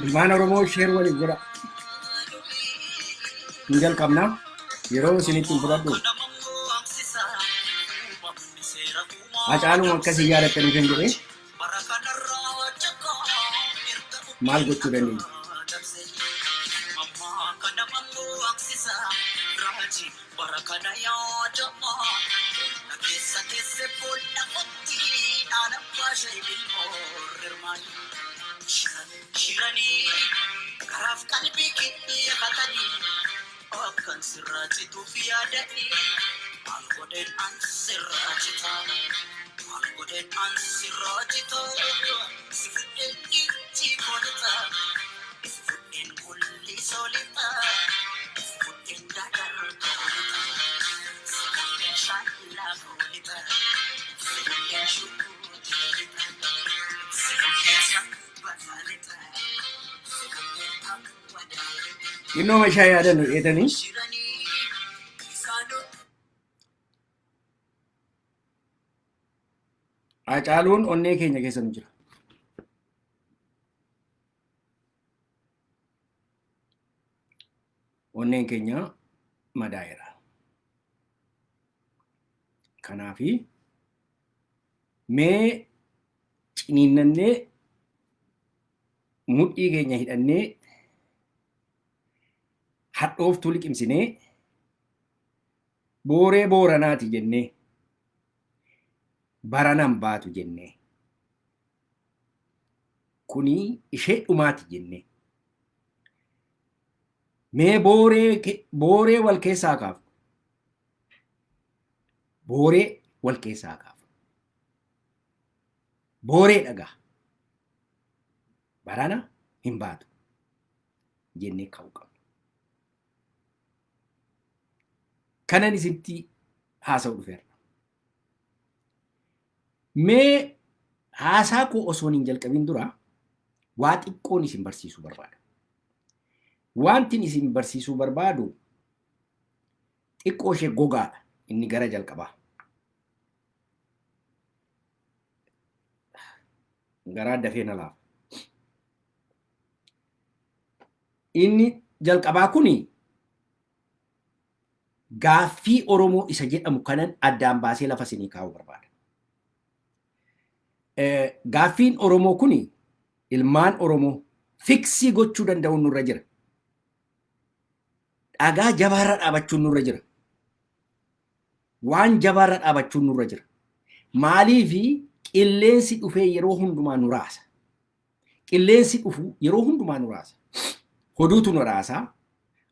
Ilmaan Oromoo share waliif godha. Hin jalqabna. Yeroo isinitti hin fudhadhu. Hacaaluma akkasii yaadattaniif hin jedhee maal gochuu dandeenya? Xinnoo meeshaa yaadannu dheetanii Hacaaluun onnee keenya keessa nu jira. Onneen keenya madaa'eera. Kanaafi mee ciniinnannee mudhii keenya hidhannee hadhooftuu liqimsinee booree booranaati jennee baranan baatu jennee kuni ishee dhumaati jennee mee booree booree wal keessaa kaafnu booree wal keessaa kaafnu booree dhagaa barana hin baatu jennee ka'uu qabna. Kanan isinitti haasa'u dhufeera. Mee haasaa koo osoon hin jalqabin dura waa xiqqoon isin barsiisuu barbaada. Wantin isin barsiisuu barbaadu xiqqoo ishee gogaadha inni gara jalqabaa. Garaa dafee na laafa. Inni jalqabaa kuni gaaffii Oromoo isa jedhamu kanan addaan baasee lafa isinii kaa'uu barbaada. Gaaffiin Oromoo kuni ilmaan Oromoo fiksii gochuu danda'uun nurra jira. Dhagaa jabaarra dhaabachuun nurra jira. Waan jabaarra dhaabachuun nurra jira. Maaliifi qilleensi dhufee yeroo hundumaa nu raasa. Qilleensi dhufu yeroo hundumaa nu raasa. Hoduutu nu raasa.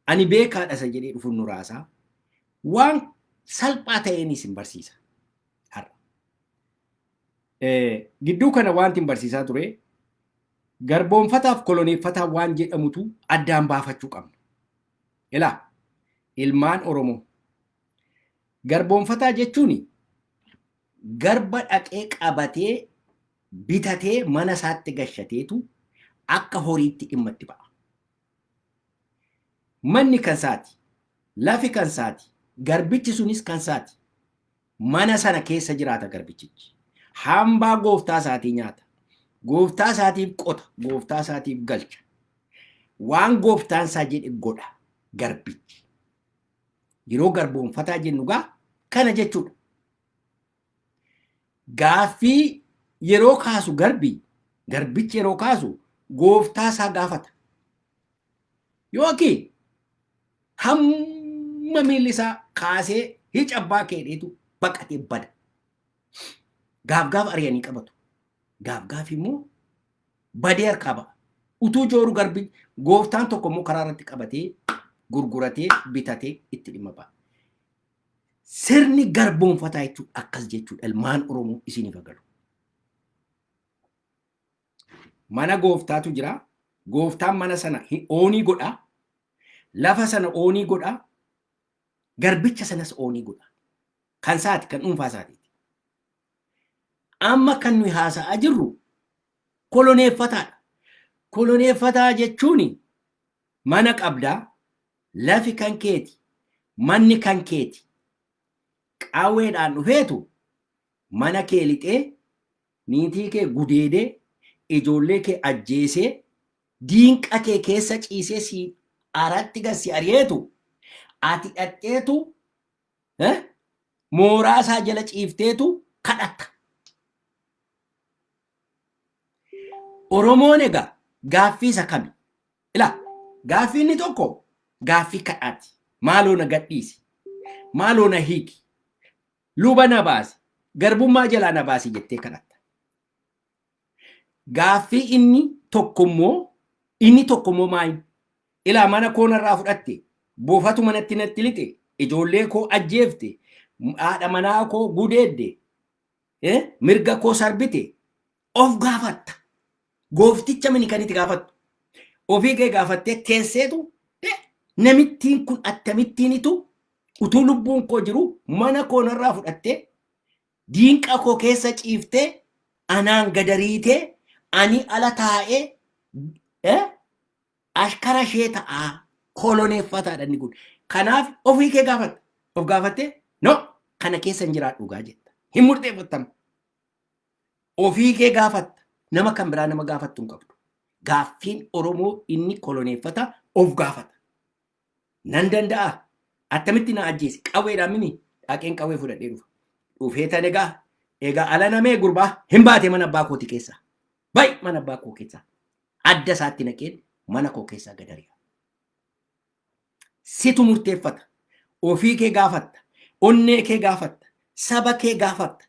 Ani beekaadha isa jedhee dhufu nu raasa. Waan salphaa ta'een isin barsiisa. Har'a. Gidduu kana wanti hin barsiisaa ture garboonfataaf koloneeffataa waan jedhamutu addaan baafachuu qabna. Ilaa ilmaan Oromoo garboonfataa jechuun garba dhaqee qabatee bitatee mana isaatti gashateetu akka horiitti dhimma itti ba'a. Manni kan isaati, lafi kan isaati, garbichi sunis kan isaati. Mana sana keessa jiraata garbichichi. Hambaa gooftaa isaatii nyaata. Gooftaa isaatiif qota, gooftaa isaatiif galcha. Waan gooftaan isaa jedhe godha garbichi. Yeroo garboonfataa jennu gaa kana jechuudha. Gaaffii yeroo kaasu garbichi yeroo kaasu gooftaa isaa gaafata. Yookiin hamma miilli isaa kaasee hica abbaa keedheetu baqatee bada. Gaaf gaaf ari'anii qabatu. Gaaf gaaf immoo badee harkaa ba'a. Utuu jooru garbi gooftaan tokko immoo karaa irratti qabatee gurguratee bitatee itti dhimma ba'a. Sirni garboonfataa jechuun akkas jechuudha. Ilmaan Oromoo isiniif agalu. Mana gooftaatu jira. Gooftaan mana sana own godha. Lafa sana own godha. Garbicha sanas own godha. Kan isaati, kan dhuunfaa isaatiiti. Amma kan nuyi haasa'aa jirru koloneeffataadha. Koloneeffataa jechuun mana qabdaa, lafi kan keeti, manni kan keeti. Qawweedhaan dhufeetu mana kee lixee, niitii kee gudeedee, ijoollee kee ajjeesee, diinqa kee keessa ciisee si aratti gad si ari'eetu ati dhadheetu mooraa isaa jala ciifteetu kadhatta. Oromoon egaa gaaffii isa kami? Ilaa, gaaffii inni tokko gaaffii kadhaati. Maaloo na gadhiisi. Maaloo na hiiki. Luba na baasi. Garbummaa jalaa na baasi jettee kadhatta. Gaaffii inni tokko immoo maayi? Ilaa, mana koo narraa fudhatte. Boofatu manatti natti lixe. Ijoollee koo ajjeefte. Haadha manaa koo gudeedde. Mirga koo sarbite. Of gaafatta. Goofticha mini kan itti gaafattu. Ofii kee gaafattee teesseetu, namittiin kun akkamittiinitu utuu lubbuun koo jiru mana koo narraa fudhattee, diinqa koo keessa ciiftee, anaan gadariitee, ani ala taa'ee ashkara ishee ta'aa? Koloneeffataadha inni kun. Kanaaf ofii kee gaafatta. Of gaafattee, "No, kana keessa hin jiraadhu" gaa jetta. Hin murteeffattama. Ofii kee gaafatta. Nama kan biraa nama gaafattu hin qabdu. Gaaffiin Oromoo inni koloneeffata of gaafata. Nan danda'a. Attamitti na ajjeese? Qawweedhaan mini dhaqeen qawwee fudhadhee dhufa. Dhufee tan egaa ala namee gurbaa hin baate mana abbaa kooti keessaa. Bayi mana abbaa koo keessaa. Adda isaatti naqeen mana koo keessaa gad ari'a. Situ murteeffata. Ofii kee gaafatta. Onnee kee gaafatta. Saba kee gaafatta.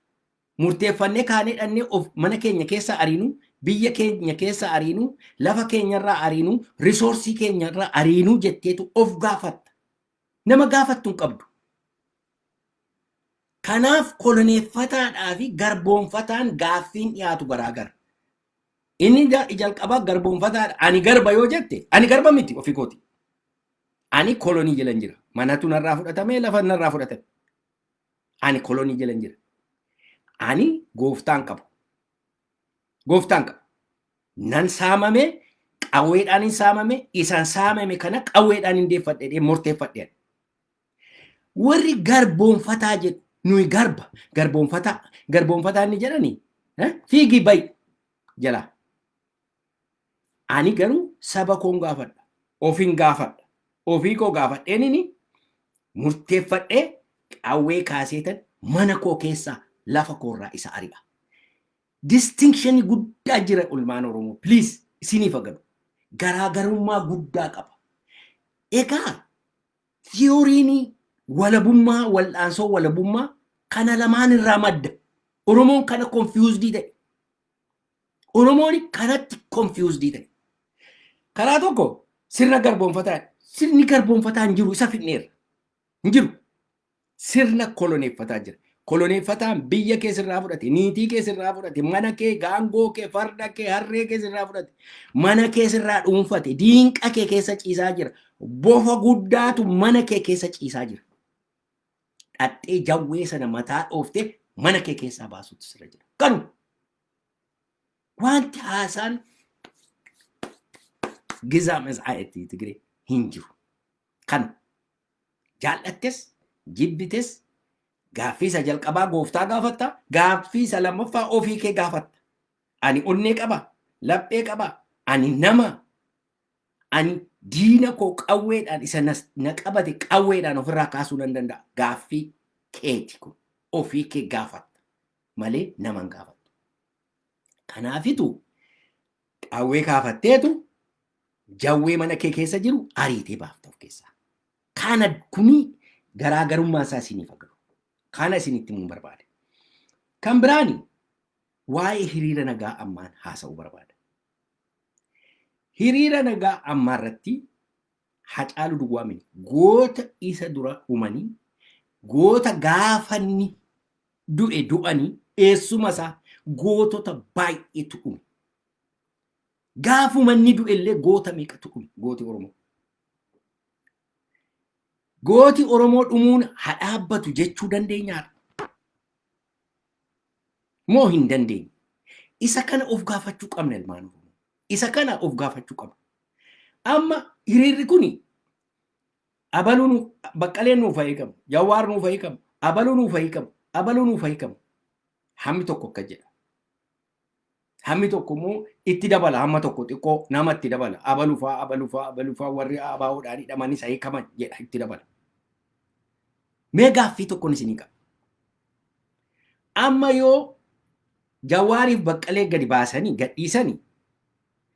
Murteeffannee kaanee dhannee of mana keenya keessa ariinu, biyya keenya keessa ariinu, lafa keenyarraa ariinu, resource keenyarraa ariinu jetteetu of gaafatta. Nama gaafattu hin qabdu. Kanaaf koloneeffataadhaa fi garboonfataan gaaffiin dhiyaatu garaagara. Inni jalqabaa garboonfataadha. Ani garba yoo jette, ani garba miti ofii kooti. Ani kolonii jala hin jira. Manatu narraa fudhatame, lafa narraa fudhatame. Ani kolonii jala hin jira. Ani gooftaan qabu. Gooftaan qabu. Nan saamame, qawweedhaan hin saamame, isan saamame kana qawweedhaan hin deeffadhe, murteeffadhe. Warri garboonfataa jedhu, nuyi garba, garboonfataa, garboonfataa inni jedhani fiigii bayi jalaa. Ani garuu saba koon gaafadha. Ofin gaafadha. Ofii koo gaafadheenini murteeffadhee qawwee kaaseetan mana koo keessaa, lafa koorraa isa ari'a. Distinction guddaa jira, ilmaan Oromoo. Please, isiniif agalu. Garaagarummaa guddaa qaba. Egaa theoryn walabummaa, wal'aansoo walabummaa kana lamaan irraa madda. Oromoon kana confused ta'e. Oromoon kanatti confused ta'e. Karaa tokko sirna garboonfataa, sirni garboonfataa hin jiru, isa fidneerra. Hin jiru. Sirna koloneeffataa jira. Koloneeffataan biyya kee sirraa fudhate, niitii kee sirraa fudhate, mana kee, gaangoo kee, farda kee, harree kee sirraa fudhate, mana kee sirraa dhuunfate, diinqa kee keessa ciisaa jira. Bofa guddaatu mana kee keessa ciisaa jira. Dhaxxee jawwee sana mataa dhooftee mana kee keessaa baasuutu sirra jira. Kanu wanti haasaan gizaa mas'aa'itti Tigree hin jiru. Kanu jaallattes jibbites gaaffii isa jalqabaa gooftaa gaafatta, gaaffii isa lammaffaa ofii kee gaafatta. Ani onnee qaba, laphee qaba, ani nama. Ani diina koo qawweedhaan isa na qabate qawweedhaan ofirraa kaasuu nan danda'a. Gaaffii keeti kun, ofii kee gaafatta malee nama hin gaafattu. Kanaafitu qawwee kaafatteetu jawwee mana kee keessa jiru ariitee baafta of keessaa. Kana kuni garaagarummaa isaa isiniif agaru. Kana isinitti himuun barbaade. Kan biraani waa'ee hiriira nagaa ammaan haasa'uu barbaada. Hiriira nagaa ammaa irratti Hacaaluu duwwaa miti. Goota isa dura dhumanii, goota gaafanni du'e du'anii, eessuma isaa gootota baay'eetu dhume. Gaafuma inni du'e illee goota meeqatu dhume, gooti Oromoo. Gooti Oromoo dhumuun haa dhaabbatu jechuu dandeenyaadha? Moo hin dandeenye? Isa kana of gaafachuu qabna, ilmaan Oromoo. Isa kana of gaafachuu qabna. Amma hiriirri kuni abaluu nu Baqqaleen nuuf haa hiikamu, Jawaar nuuf haa hiikamu, abaluu nuuf haa hiikamu, abaluu nuuf haa hiikamu. Hammi tokko akka jedha. Hammi tokko immoo itti dabala, hamma tokko xiqqoo nama itti dabala. Abaluu faa, abaluu faa, abaluu faa, warri ABOdhaan hidhamanis haa hiikaman jedha, itti dabala. Mee gaaffii tokkoon isinii qaba. Amma yoo Jawaariif Baqqalee gadi baasanii gadhiisanii,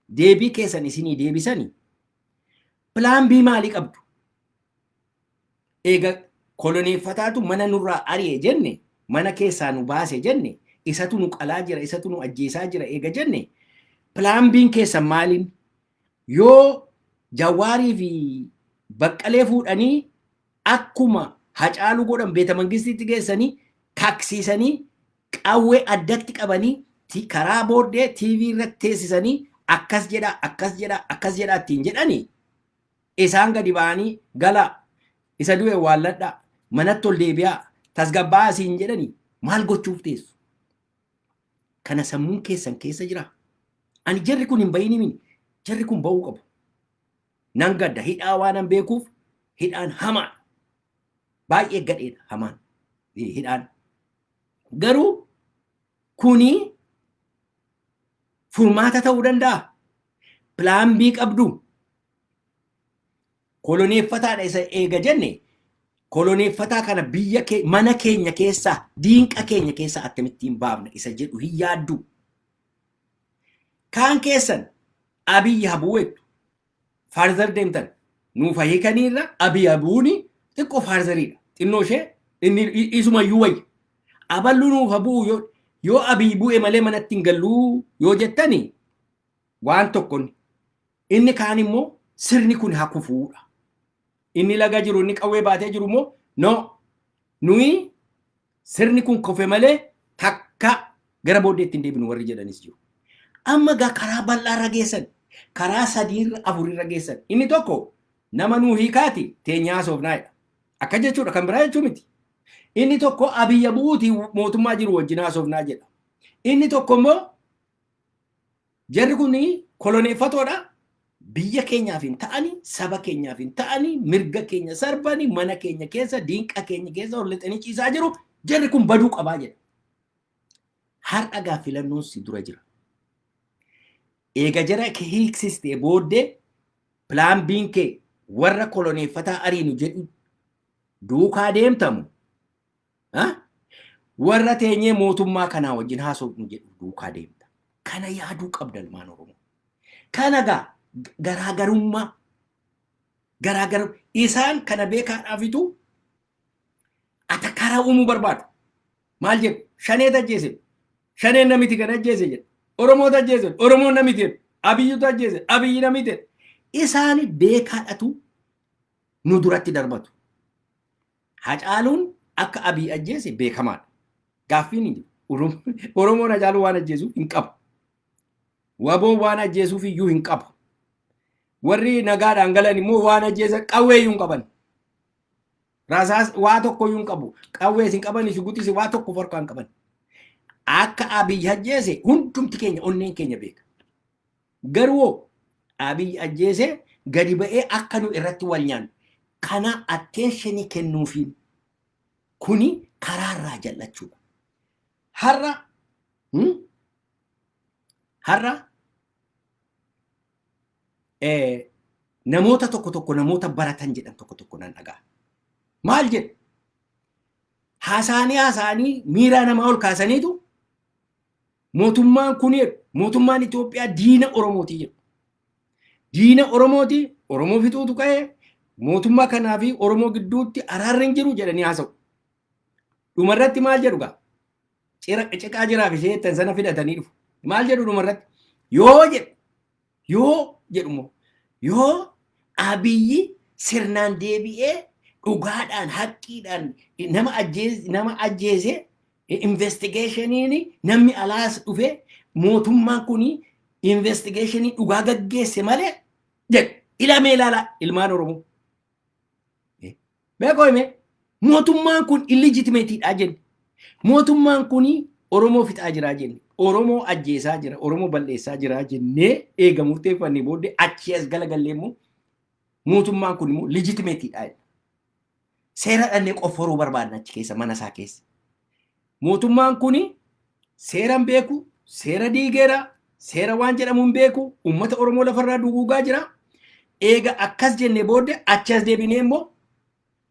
deebii keessan isinii deebisanii, plan B maalii qabdu? Eega koloneeffataatu mana nurraa ari'e jenne, mana keessaa nu baase jenne, isatu nu qalaa jira, isatu nu ajjeesaa jira eega jenne, plan B'n keessan maaliin? Yoo Jawaarii fi Baqqalee fuudhanii akkuma Hacaaluu godhan beeta mangistiitti geessanii kaksiisanii, qawwee addatti qabanii, karaa booddee TV irratti teessisanii akkas jedhaa, akkas jedhaa, akkas jedhaa ittiin jedhanii, isaan gadi ba'anii galaa, isa du'e waalladhaa, manatti ol deebi'aa, tasgabbaa'aa siin jedhanii, maal gochuuf teessu? Kana sammuun keessan keessa jira. Ani jarri kun hin bahin himin, jarri kun ba'uu qabu. Nan gadda, hidhaa waan an beekuuf, hidhaan hamaadha. Baay'ee gadheedha hamaan hidhaan. Garuu kuni furmaata ta'uu danda'a? Plan B qabdu? Koloneeffataadha isa eega jenne, koloneeffataa kana biyya mana keenya keessaa, diinqa keenya keessaa akkamittiin baafna isa jedhu hin yaaddu. Kaan keessan Abiyyi habuu jettu. Further deemtan, nuuf hiikaniirra Abiyyi habuuni xiqqoo furtheriidha. Xinnoo ishee inni isumayyuu wayya. Aballu nuuf habuu yoo Abiyyi bu'e malee manatti hin galluu yoo jettani waan tokko, inni kaan immoo sirni kun haa kufuudha. Inni laga jiru, inni qawwee baatee jiru immoo, no, nuyi sirni kun kufe malee takka gara booddeetti hin deebinu warri jedhanis jiru. Amma gaa karaa bal'aa irra geessan, karaa sadiirra afurirra geessan. Inni tokko nama nuu hiikaati teenyaa haasofnaa jedha. Akka jechuudha, kan biraa jechuu miti. Inni tokko Abiyya bu'uutii mootummaa jiru wajjin haasofnaa jedha. Inni tokko immoo jarri kun koloneeffatoodha. Biyya keenyaaf hin ta'ani, saba keenyaaf hin ta'ani, mirga keenya sarbani, mana keenya keessa, diinqa keenya keessa ol lixanii ciisaa jiru. Jarri kun baduu qabaa jedha. Har'a gaa filannoon si dura jira. Eega jara hiiksistee booddee plan B'n kee warra koloneeffataa ariinu jedhu duukaa deemtamu, warra teenyee mootummaa kanaa wajjin haasofnu jedhu duukaa deemta? Kana yaaduu qabda, ilmaan Oromoo. Kana gaa garaagarummaa garaagarum isaan kana beekaadhaafitu atakaraa uumuu barbaadu. Maal jedhu? Shaneet ajjeese. Shaneen namiti kan ajjeese jedhu. Oromoota ajjeese. Oromoon namiti jedhu. Abiyyutu ajjeese. Abiyyi namiti jedhu. Isaani beekaadhatu nu duratti darbatu. Hacaaluun akka Abiy ajjeese beekamaadha. Gaaffiin hin jiru. Oromoon Hacaaluu waan ajjeesuuf hin qabu. Waboon waan ajjeesuuf iyyuu hin qabu. Warri nagaadhaan galan immoo waan ajjeesan qawwee iyyuu hin qaban. Rasaas waa tokko iyyuu hin qabu. Qawwees hin qaban, shuguxis waa tokko harkaa hin qaban. Akka Abiy ajjeese hundumti keenya onneen keenya beeka. Garuu Abiy ajjeese gadi ba'ee akka nu irratti wal nyaannu kana attentionii kennuufiin kuni karaarraa jallachuudha. Har'a Namoota tokko tokko, namoota baratan jedhan tokko tokko nan dhagaa. Maal jedhu? Haasaanii haasaanii miiraa namaa ol kaasaniitu mootummaan kun jedhu, mootummaan Itoophiyaa diina Oromooti jedhu. Diina Oromooti, Oromoo fixuutu ka'ee, mootummaa kanaa fi Oromoo gidduutti araarri hin jiru jedhanii haasa'u. Dhumarratti maal jedhu gaa? Ciqaa jiraaf ishee jettan sana fidatanii dhufu. Maal jedhu dhumarratti? Yoo jedhu, yoo jedhu immoo, yoo Abiyyi sirnaan deebi'ee dhugaadhaan haqqiidhaan nama ajjeese investigationiin namni alaas dhufe, mootummaan kun investigationii dhugaa gaggeesse malee jedhu. Ilamee ilaala, ilmaan Oromoo. Beekoo hime, mootummaan kun illegitimateiidha jenne. Mootummaan kun Oromoo fixaa jiraa jenne. Oromoo ajjeesaa jira, Oromoo balleessaa jira jennee eega murteeffannee booddee achii as galagallee immoo mootummaan kun immoo legitimateiidha. Seera dhannee qofforuu barbaadna achi keessa, mana isaa keessa. Mootummaan kun seera hin beeku, seera diigeera, seera waan jedhamu hin beeku, uummata Oromoo lafarraa duguugaa jira. Eega akkas jennee booddee achi as deebinee immoo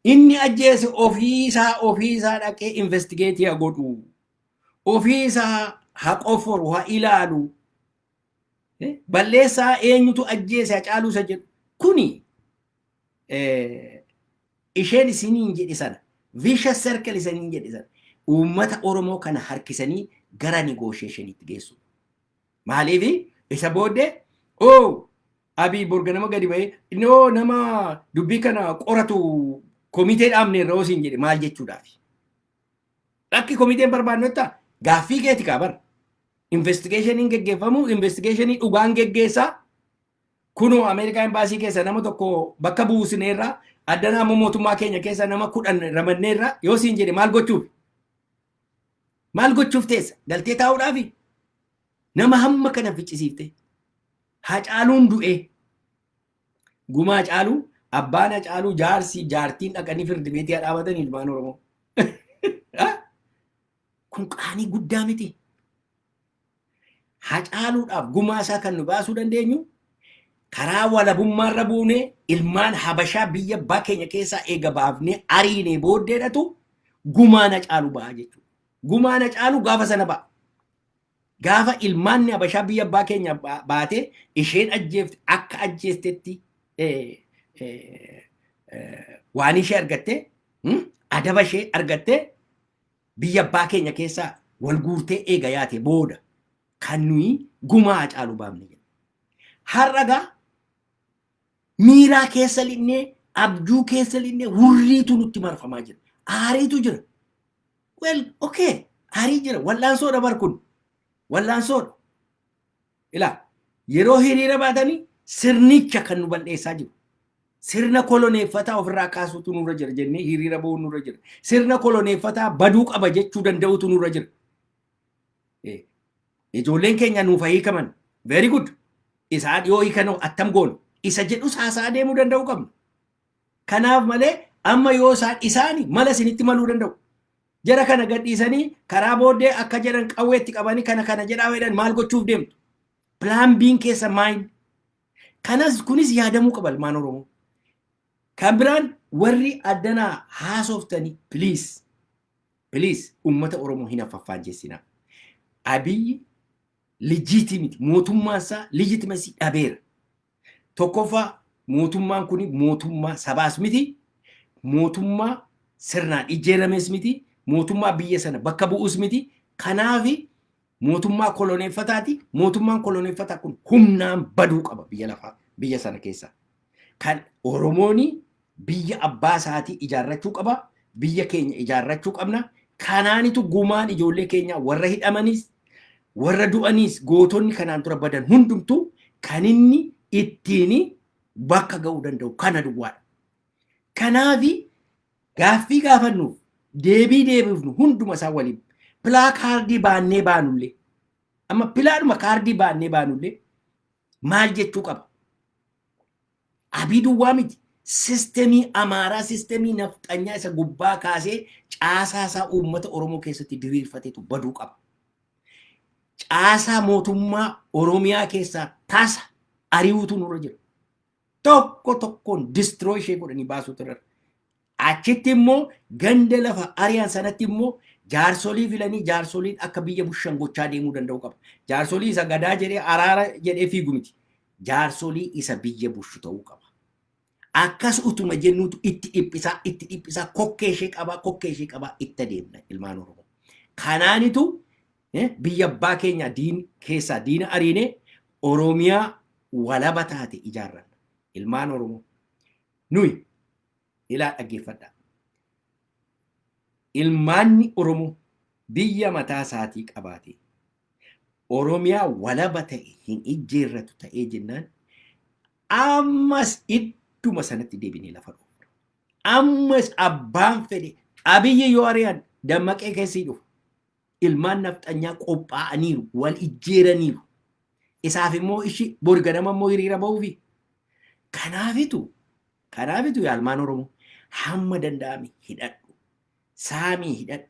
inni ajjeese ofiisaa dhaqee investigate haa godhu. Ofiisaa haa qofforu, haa ilaalu. Balleessaa eenyutu ajjeese Hacaaluu isa jedhu. Kuni isheen isiniin jedhe sana, vicious circle isiniin jedhe sana, uummata Oromoo kana harkisanii gara negotiationitti geessu. Maaliif isa booddee oo Abiy borga nama gadi bahee innoo nama dubbii kana qoratu komitee dhaabne irra osiin jedhe maal jechuudhaafi? Lakki, komiteen barbaadnu jettaa, gaaffii keeti kaa bara. Investigationiin geggeeffamu, investigationii dhugaan geggeessaa. Kunoo Ameerikaa embaasii keessa nama tokko bakka buusneerra, addanaa immoo mootummaa keenya keessa nama 10 ramadneerra yoo siin jedhe maal gochuuf? Maal gochuuf teessa? Galtee taa'uudhaafi? Nama hamma kana ficcisiifte. Hacaaluun du'ee. Gumaa Hacaaluu, abbaan Hacaaluu, jaarsi jaartiin dhaqanii firdi beetii haa dhaabatan ilmaan Oromoo. Kun qaanii guddaa miti. Hacaaluudhaaf gumaa isaa kan nu baasuu dandeenyu karaa walabummaarra buunee ilmaan Habashaa biyya abbaa keenya keessaa eega baafnee ariinee booddeedhatu gumaan Hacaaluu ba'a jechuudha. Gumaan Hacaaluu gaafa sana ba'a. Gaafa ilmaanni Habashaa biyya abbaa keenya baatee isheen ajjeefte akka ajjeestetti waan ishee argattee, adaba ishee argattee, biyya abbaa keenya keessaa wal guurtee eega yaate booda kan nuyi gumaa Hacaaluu baafne jedha. Har'a gaa miiraa keessa linnee, abjuu keessa linnee, hurriitu nutti marfamaa jira. Aariitu jira. Well, okay, aarii jira. Wal'aansoodha bar kun. Wal'aansoodha. Ilaa, yeroo hiriira baatanii sirnicha kan nu balleessaa jiru. Sirna koloneeffataa ofirraa kaasuutu nurra jira jennee hiriira ba'uun nurra jira. Sirna koloneeffataa baduu qaba jechuu danda'utu nurra jira. Ijoolleen keenya nuuf hiikaman. Very good. Isaan yoo hiikanoo attam goonu? Isa jedhus haasaa deemuu danda'uu qabna. Kanaaf malee amma yoo isaan isaani mala isinitti maluu danda'u. Jara kana gadhiisanii karaa booddee akka jedhan qawweetti qabanii kana kana jedhaa jedhan maal gochuuf deemtu? Plan B'n keessa maayin? Kanas kunis yaadamuu qaba, ilmaan Oromoo. Kan biraan warri addanaa haasoftanii, please, please, uummata Oromoo hin affaffaajessinaa. Abiyyi legitimate, mootummaan isaa legitimacy dhabeera. Tokkoffaa, mootummaan kun mootummaa sabaas miti, mootummaa sirnaan ijjeerames miti, mootummaa biyya sana bakka bu'us miti. Kanaafi mootummaa koloneeffataati. Mootummaan koloneeffataa kun humnaan baduu qaba biyya lafaa biyya sana keessa. Kan Oromooni biyya abbaa isaatii ijaarrachuu qaba. Biyya keenya ijaarrachuu qabna. Kanaanitu gumaan ijoollee keenya warra hidhamanis, warra du'anis, gootonni kanaan dura badan hundumtuu kan inni ittiin bakka ga'uu danda'u kana duwwaadha. Kanaafi gaaffii gaafannuuf deebii deebifnu hunduma isaa waliin placardii baannee baanullee, amma pilaadhuma kaardii baannee baanullee maal jechuu qaba? Abii duwwaa miti. Systemii Amaaraa, systemii nafxanyaa isa gubbaa kaasee caasaa isaa uummata Oromoo keessatti diriirfateetu baduu qaba. Caasaa mootummaa Oromiyaa keessaa tasa ari'uutu nurra jira. Tokko tokkoon destroy ishee godhanii baasuutu irra. Achitti immoo ganda lafa ari'an sanatti immoo jaarsolii filanii jaarsoliin akka biyya bushan gochaa deemuu danda'u qaba. Jaarsolii isa gadaa jedhee, araara jedhee fiigu miti. Jaarsolii isa biyya bushu ta'uu qaba. Akkas utuma jennuutu itti dhiphisaa, itti dhiphisaa, kokkee ishee qabaa, kokkee ishee qabaa itti adeemna, ilmaan Oromoo. Kanaanitu biyya abbaa keenya diin keessaa diina ariinee Oromiyaa walaba taate ijaarranna. Ilmaan Oromoo. Nuyi ilaa, dhaggeeffadhaa. Ilmaanni Oromoo biyya mataa isaatii qabaate, Oromiyaa walaba ta'e hin ijjeerratu ta'ee jennaan, ammas idduma sanatti deebinee lafa dhoofna. Ammas abbaan fedhe Abiyyi yoo ari'an dammaqee keessii dhufa. Ilmaan nafxanyaa qophaa'aniiru, wal ijjeeraniiru. Isaaf immoo ishi bori ganama immoo hiriira ba'uufi. Kanaafitu yaa ilmaan Oromoo, hamma danda'ame hidhadhu. Saamii hidhadhu.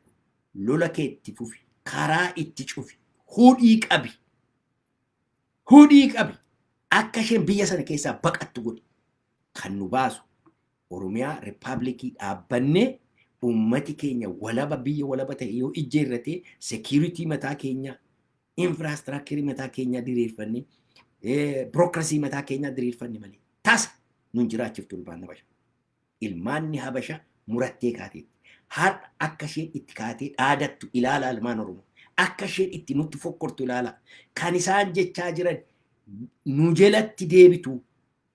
Lola kee itti fufi. Karaa itti cufi. Hudhii qabi. Hudhii qabi. Akka isheen biyya sana keessaa baqattu godhi. Kan nu baasu Oromiyaa Rippaabilikii dhaabbannee, uummati keenya walaba, biyya walaba ta'e yoo ijjeerratee, security mataa keenyaa, infrastructure mataa keenyaa diriirfannee, bureaucracy mataa keenyaa diriirfanne malee tasa nun jiraachiftu ilmaan Habasha. Ilmaanni Habasha murattee kaateetti. Har'a akka isheen itti kaatee dhaadattu ilaala, ilmaan Oromoo. Akka isheen itti nutti fokkortu ilaala. Kan isaan jechaa jiran nu jalatti deebitu.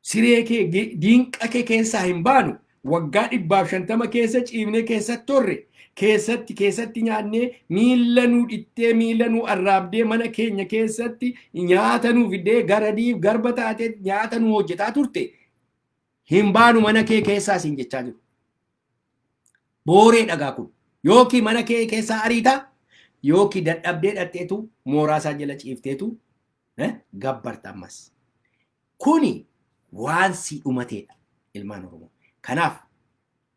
Siree kee, diinqa kee keessaa hin baanu. Waggaa 150 keessa ciifnee keessatti torre, keessatti keessatti nyaannee, miilla nu dhittee, miilla nu arraabdee, mana keenya keessatti nyaata nu fiddee, garadiif garba taatee nyaata nu hojjetaa turte, hin baanu mana kee keessaa siin jechaa jiru. Booree dhagaa kun yookiin mana kee keessaa ariitaa, yookiin dadhabdee dhatteetu mooraa isaa jala ciifteetu gabbarta ammas. Kuni waan si dhumateedha, ilmaan Oromoo. Kanaaf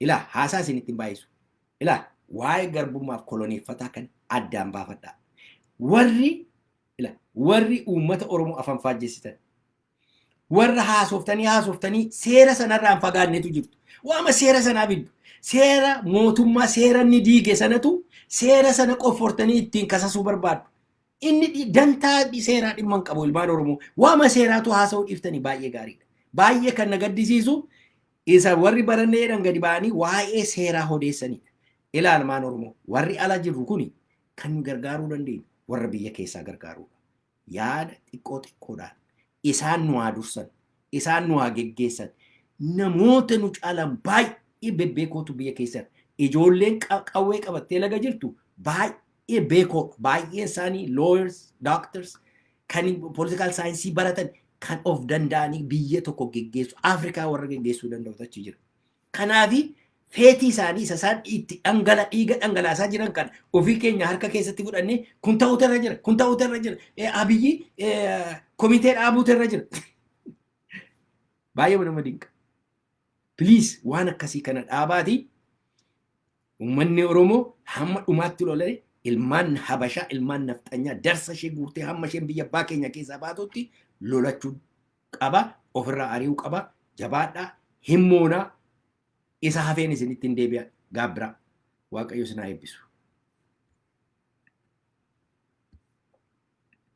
ilaa, haasaa isin ittiin baay'isu. Ilaa, waa'ee garbummaaf koloneeffataa kan addaan baafadhaa. Warri ilaa, warri uummata Oromoo afaan faajjessitan, warra haasoftanii haasoftanii seera sanarraa hin fagaannetu jirtu. Waama seera sanaa biddu. Seera mootummaa, seera inni diige sanatu, seera sana qoffortanii ittiin kasasuu barbaaddu. Inni dantaa seeraa dhimma hin qabu, ilmaan Oromoo. Waama seeraatu haasa'uu dhiiftanii baay'ee gaariidha. Baay'ee kan na gaddisiisu isa warri barannee jedhan gadi ba'anii waa'ee seeraa odeessanidha. Ilaa, ilmaan Oromoo, warri ala jirru kuni kan nu gargaaruu dandeenyu warra biyya keessaa gargaaruudha. Yaada xiqqoo xiqqoodhaan isaan nu haa dursan, isaan nu haa geggeessan. Namoota nu caalan baay'ee bebbeekootu biyya keessa. Ijoolleen qawwee qabattee laga jirtu baay'ee beekoodha. Baay'een isaanii lawyers, doctors, kan political science baratan, kan of danda'anii biyya tokko geggeessu, Afrikaa warra geggeessuu danda'u achi jira. Kanaafi feetii isaanii isa isaan itti dhangala dhiiga dhangalaasaa jiran kana ofii keenya harka keessatti fudhannee, kun ta'uutu irra jira, kun ta'uutu irra jira, Abiyyi komitee dhaabuutu irra jira. Baay'ee nama dinqa. Please, waan akkasii kana dhaabaati. Uummanni Oromoo hamma dhumaatti lolee ilmaan Habashaa, ilmaan nafxanyaa darsa ishee guurtee hamma isheen biyya abbaa keenya keessaa baatutti lolachuu qaba, ofirraa ari'uu qaba. Jabaadhaa, himmoonaa, isa hafeen isinitti hin deebi'a gaabbiraa. Waaqayyo isin haa eebbisu.